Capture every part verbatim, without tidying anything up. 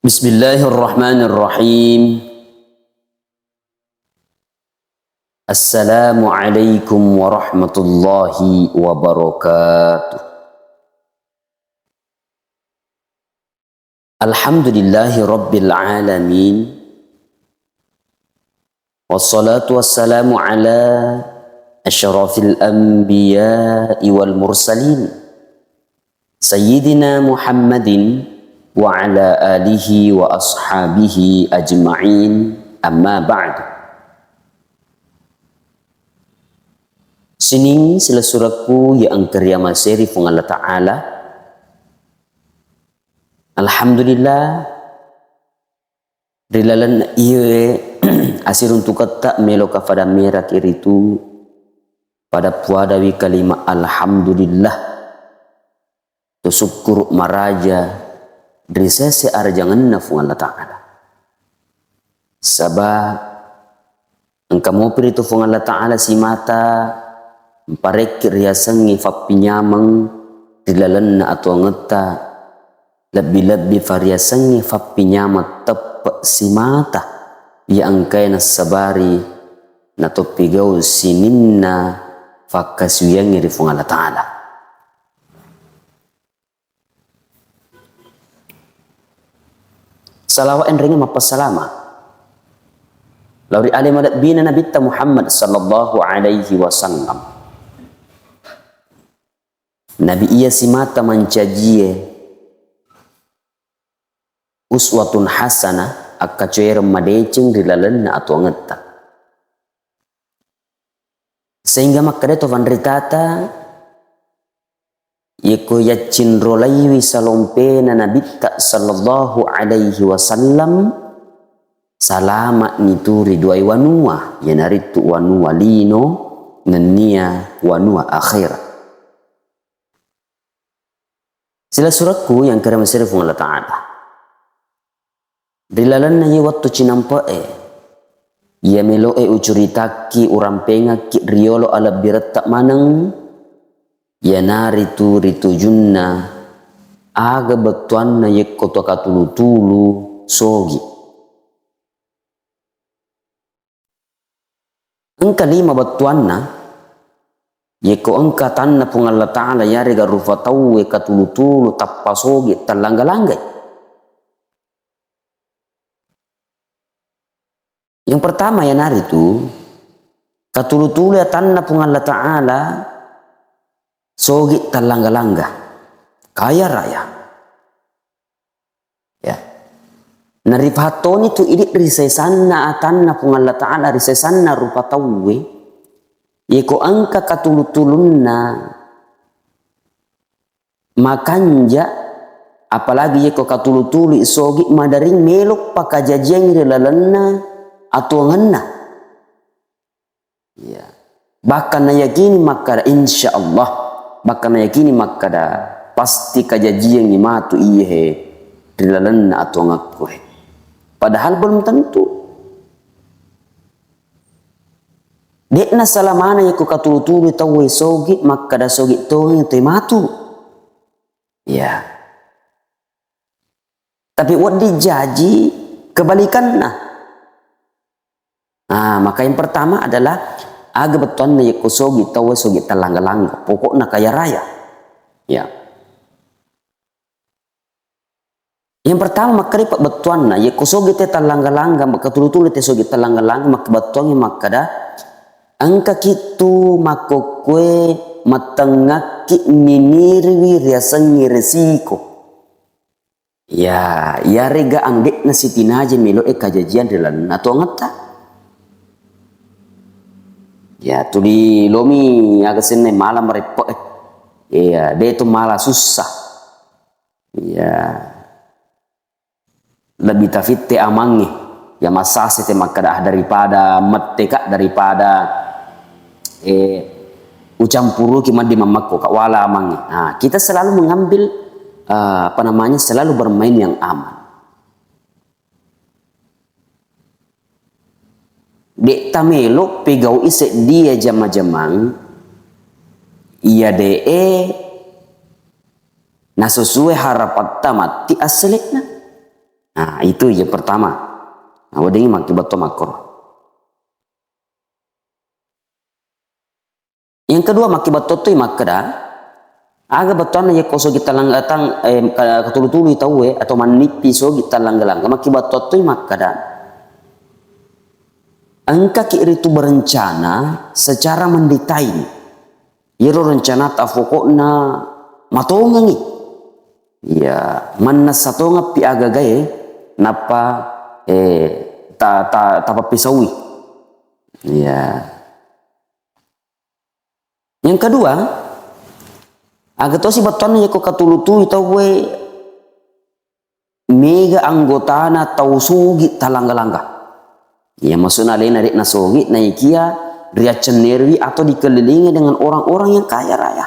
Bismillahirrahmanirrahim. Assalamualaikum warahmatullahi wabarakatuh. Alhamdulillahi rabbil alamin. Wassalatu wassalamu ala asyrafil anbiya'i wal mursalin, Sayyidina Muhammadin wa ala alihi wa ashabihi ajma'in, amma ba'du. Sining silessurekku iya engka riamaseri Puang Allah Ta'ala. Alhamdulillah, ri lalenna iye asiruntuketta meloka fada meraki ritu, pada puadawi kalima alhamdulillah, to sukkuru maraja ri sese arajangenna Puang Allah Ta'ala. Saba engka mopi ritu Puang Allah Ta'ala simata mparekki riasengnge fappinyameng ri lalenna atuangetta, lebbi-lebbi fariasengnge fappinyameng teppe simata iya engkae nassabari natoppigau sininna fakkasuwiangnge ri Puang Allah Ta'ala. Salawat enrengnge mappassalama lao ri ale malebbina Nabitta Muhammad sallallahu alaihi wasallam. Nabi iya simata mancajie uswatun hasanah, akkacoereng madeceng ri lalenna atuangetta. Sehingga makkeda to fanritata, yekko yaccinrolaiwi salompena Nabitta sallallahu alaihi wasallam, salama nitu ri duai wanua, iyanaritu wanua lino nennia wanua akhirat. Silessurekku yang kira mesir Puang Allah Ta'ala. Ri lalenna iye wettu cinampe'e, iya melo'e ucuritakki urampengakki riyolo alebbiretta maneng, iyanaritu ri tujunna aga bettuanna yekko to katulu-tulu sogi. Engka lima bettuanna, yekko engka atanna Puang Allah Ta'ala yarega rufa tauwe katulu-tulu tappa sogi tallangga-langgai. Yang pertama iyanaritu, katulu-tulu atanna Puang Allah Ta'ala sogi tallangga-langga, kaya raya. Ya. Naripahattoni tu idi ri sesanna atanna Puang Allah Ta'ala, ri sesanna rupa tauwe, yeko engka katulu-tulunna makanja, apalagi yeko katulu-tului sogi madaring melo pakajajiang ri lalenna atuangenna. Iya. Bahkan nayakini makkada, insya Allah, bahkan nayakini makkada, pasti kajajiangngi matu iyehe ri lalenna atuangekku he. Padahal belum tentu. De'na salamana yako katulu-tulu tauwe sogi, makkada sogi tongeng te matu. Iya. Tapi wedding jaji kebalikanna. Nah, maka yang pertama adalah aga bettuanna yekko sogi tauwe sogi tallangga-langga. Pokokna kaya raya. Ya. Yang pertama makkeda pabbettuanna, yekko sogi te tallangga-langga, makkatulu-tulu te sogi tallangga-langga, makkabettuangngi makkada, engka kittu makkokkoe mattengngakki niniriwi riasengnge resiko. Ya, iyarega anu de'na sitinaja melo'e kajajian ri lalenna atuangetta. Ya, tuli lomi aga senna mala mareppe'e. Iya, de' tu mala sussa. Iya. Lebbi tafitte amangnge. Ya, massase te makkada, ah, daripada mette ka, daripada, eh, ucampuruki maddi mammakko ka, wala amangnge. Nah, kita selalu mengambil, eh, apa namanya, selalu bermain yang aman. De' tamelo pegau'i seddie jama-jamang iya de'e nasusue harapatta matti assele'na. Nah, itu yang pertama. Nah, weddingngi makkibattuang makkoro. Yang kedua, makkibattuang toi makkeda, aga bettuanna yakko sogi talangga tang, eh, ka-, katulu-tului tauwe atau mannippi sogi talangga-langga, makkibattuang toi makkeda, engkaki ritu berencana secara mendetain. Iyaro rencana ta pokokna matongengi. Iya, mannessa tongeppi agagae, nappa, eh, ta-, ta-, tapappisaui. Iya. Yang kedua, aga tosi bettuanna yakko katulu-tului tauwe mega anggotana tau sogi talangga-langga. Iya, maksudna alena de'na sogi, naikia riaccennerui atau dikelilingi dengan orang-orang yang kaya raya.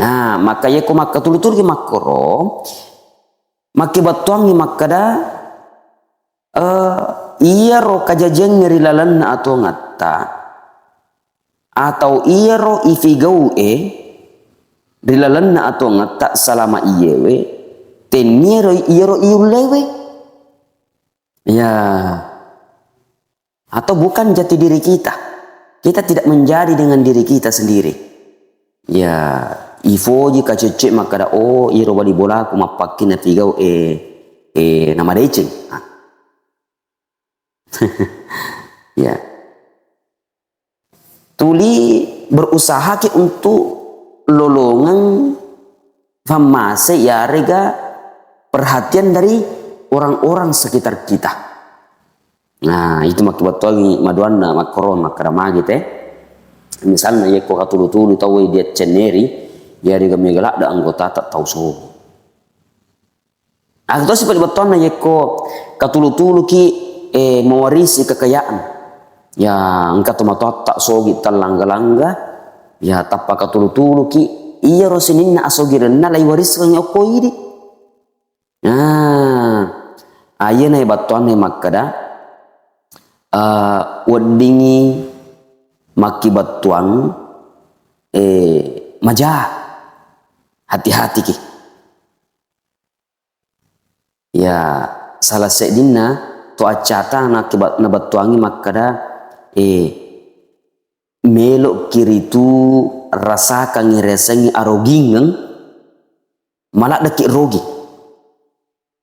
Nah, maka yakko makkatulu-tuluki makkoro, makkibattuangngi makkeda, eh, iyaro kajajiangnge ri lalenna atuangetta, atau iyaro ifigau'e ri lalenna atuangetta salama iyewe, tenniero iyaro iullewe. Ya. Atau bukan jati diri kita. Kita tidak menjadi dengan diri kita sendiri. Ya, ifoji kacecce makkeda, "Oh, iyaro bali bolaku mappakkinna figau, eh, eh, namadeceng." Ah. Ya. Tuli berusahaki untuk lolongeng fammase yarega perhatian dari orang-orang sekitar kita. Nah, itu makkibattuangngi maduanna makkoro makkeda magi te. Misalna yekko katulu-tulu tauwe diaccenneri, yarega mega ladde anggotata tau sogi. Aga tosi pale bettuanna yekko katulu-tuluki, eh, mewarisi kekayaan. Ya, engka tomatoatta sogi tallangga-langga, ya, tappa katulu-tuluki, iyaro sininna asogirenna laiwariskangngi okko idi. Nah, ayena bettuanna makkeda, eh, weddingngi makkibattuang, eh, maja, hati-hatiki. Ya, salah seddinna to accata nakiba-, nabettuangngi makkeda, eh, melo'ki ritu rasakangngi riasengngi arogingeng, maladdeki rogi.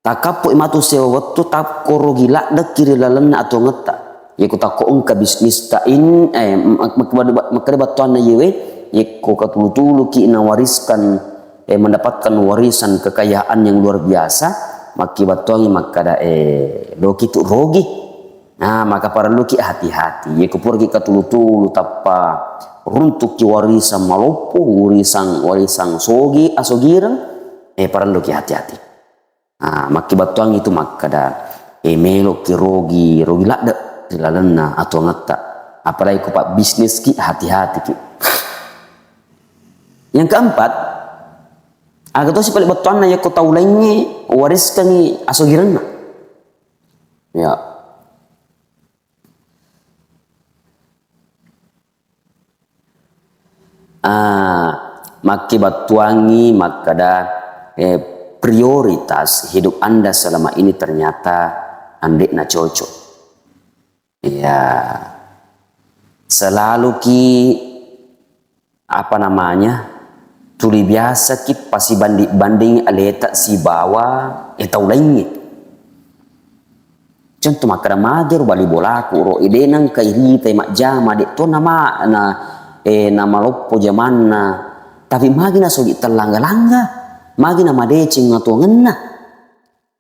Takkappo'i matu sewa wettu, takko rogi laddeki ri lalenna atuangetta. Yeko takko engka bisnista in, eh, mak-, mak-, makkeda bettuanna yewe, yekko katulu-tuluki nawariskan, eh, mendapatkan warisan kekayaan yang luar biasa, makkibattuangngi makkeda, eh, loki tu rogi. Nah, maka parelluki hati-hati. Yeko puraki katulu-tulu tappa runtukki warisan maloppo, warisan, warisan sogi, asogireng, eh, parelluki hati-hati. Ah, makkibattuang itu makkeda, eh, melo'ki rogi, rogi ladde ri lalenna atuangetta. Apalagi ko pabbisniski, hati-hatiki. Yang keempat, aga tosi pale bettuanna yekko tau laingnge wariskangngi asogirenna. Ya. Ah, makkibattuangngi makkeda, eh, prioritas hidup Anda selama ini ternyata ande'na cocok. Iya. Selaluki, apa namanya, tuli biasaki pasibanding-banding aleta sibawa, eh, tau laingnge. Contoh makkeda, magero bali bolaku ro, eh, de nengka iritai majjama, de to nama na, eh, namaloppo jamanna. Tapi magi nasogi tellangga-langga, magi namadeceng atuangenna.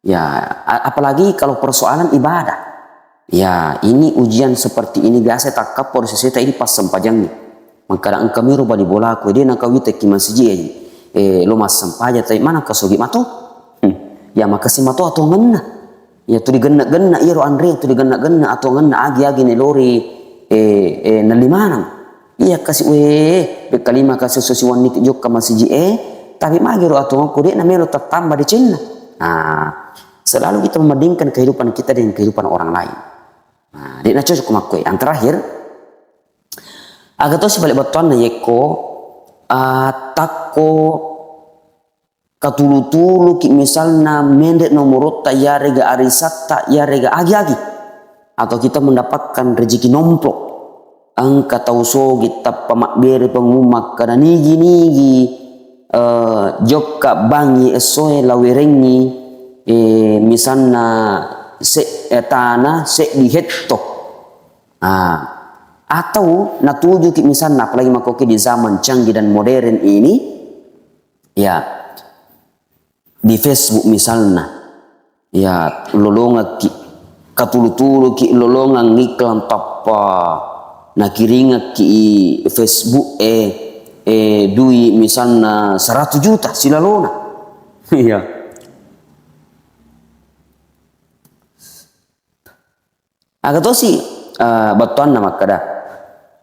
Ya, a-, apalagi kalau persoalan ibadah. Ya, ini ujian seperti ini biasa takkappo ri seseta ini passempajangngi. Makkeda engka miro bali bolaku, de nengka witeki masiji, eh, lo massempajang, tapi manengka sogi mato. Hmm. Ya, makessing mato atuangenna. Ya, tuli genne-genne iyaro anre, tuli genne-genne atuangenna, agi-agi nelori, eh, eh, nelli maneng. Iya kasi, weh, pekkalima kasi esso siwenniki jokka masiji e, tapi magero atuangku de namelo tattamba decenna. Nah, selalu kita membandingkan kehidupan kita dengan kehidupan orang lain. Nah, de nacocok makkoe. Yang terakhir, aga tosi pale bettuanna yekko, ah, takko katulu-tuluki misalna menre nomorotta, iyarega arisatta, iyarega agi-agi, atau kita mendapatkan rezeki nomplok. Engka tau sogi tappa mabbere pengumum makkeda nigi-nigi, eh, jokka bangi essoe lawerengi, eh, misalna se-, eh, tana seddi hetto. Ah, atau natujuki misalna, apalagi makoki di zaman canggih dan modern ini, ya, di Facebook misalna, ya, lolongekki, katulu-tuluki lolongeng iklan tappa nakiringekki i Facebook e, eh, dui misalna seratus juta silalona. Iya. Aga tosi, eh, battuanna makkeda.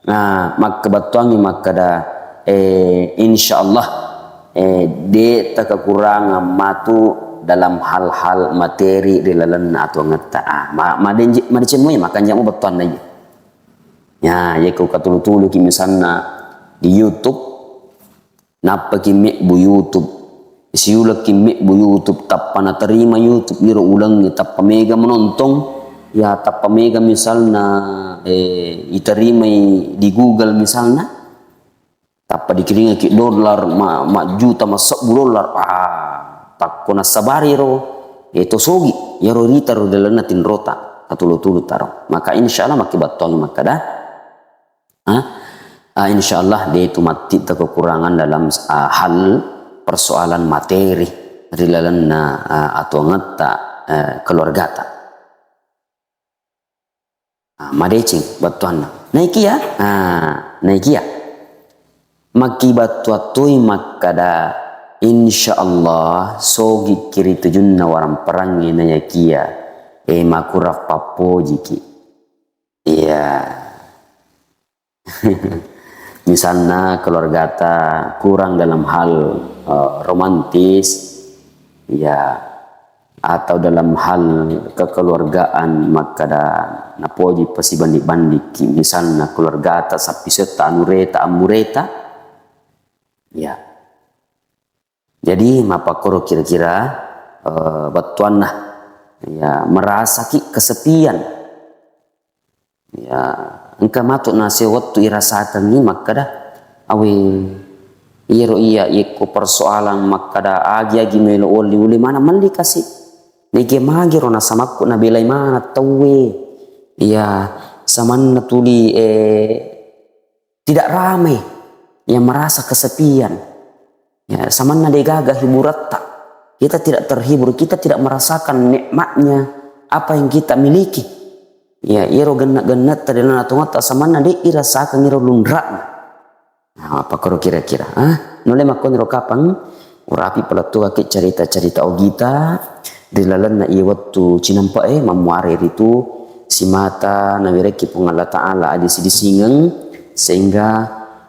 Nah, makkebattuangngi makkeda, eh, insyaallah, eh, de' takekurangang matu dalam hal-hal materi ri lalenna atuangetta. Ah, ma-, madenji-, madeceng moi makanjak mo battuanna iya. Ya, yekko katulu-tuluki misalna di YouTube, nappaki mebbu YouTube, siulekki mebbu YouTube, tappa naterima YouTube iro ulengnge, tappa mega menontong, ya, tappa mega misalna, eh, iterimai di Google misalna, tappa dikiringekki dolar ma-, majjuta, massebbu dolar, ah, takko nassabari ro, eh, to sogi, iyaro rita ro dalenna tinrota, katulu-tulu taro. Maka insyaallah makkebattuang makkeda, ah, ah, insyaallah de' tu matti takekurangan dalam, ah, hal persoalan materi ri lalenna, ah, atuangetta, eh, keluargata. Ah, madeceng battuanna. Naikia, ah, naikia. Makkibattuattui makkeda, insyaallah sogikki ri tujunna waramperangnge nayakia, eh, makurang pappojiki. Iya. Misalna keluargata kurang dalam hal, eh, romantis, ya, atau dalam hal kekeluargaan, makkeda napoji pasibandi-bandikki, misalna keluargata, sappisetta, anureta, ammureta, ya. Jadi, mappakkoro kira-kira, eh, battuanna. Ya, merasaki kesepian. Ya, engka matu naseng wettu irasakengngi makkeda, awe, iyaro iya, yekko persoalan makkeda agi-agi melo olli, ule maneng melli kasi. Naikia magiro nasamakku nabelai maneng tauwe. Ya, samanna tuli, eh, tidak ramai, yang merasa kesepian. Ya, samanna degaga hiburatta. Kita tidak terhibur, kita tidak merasakan nikmatnya apa yang kita miliki. Ya, iyaro genne-gennetta ri lalenna atuangetta samanna de' irasakan iro lunra'na. Nah, apa koro kira-kira, ah? Nulle makkoniro kapang urapi palettukakki cerita-cerita ogita ri lalenna iya wettu cinampe'e, mammuare ritu simata nawerekki Puang Allah Ta'ala adisi-disingeng, sehingga,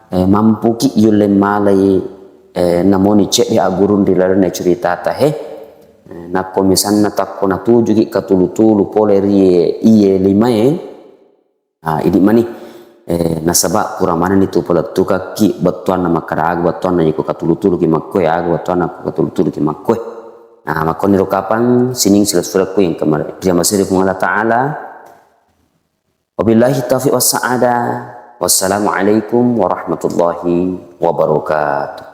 eh, mampuki yulle malai, eh, namoni cedde aggurung ri lalenna curitata he. Eh, nakko misanna takko natujuki katulu-tulu pole ri iye limae, ah, idi mani, eh, nasaba kurang manenni tu palettukakki bettuanna makkeda aga bettuanna iko katulu-tuluki makkoe, aga bettuanna ko katulu-tuluki makkoe. Nah, makkoniro kapang sining sila-silakku yang kemar-, ri amasiri Puang Allah Ta'ala. Wabillahi taufiq wassa'adah. Wassalamualaikum warahmatullahi wabarakatuh.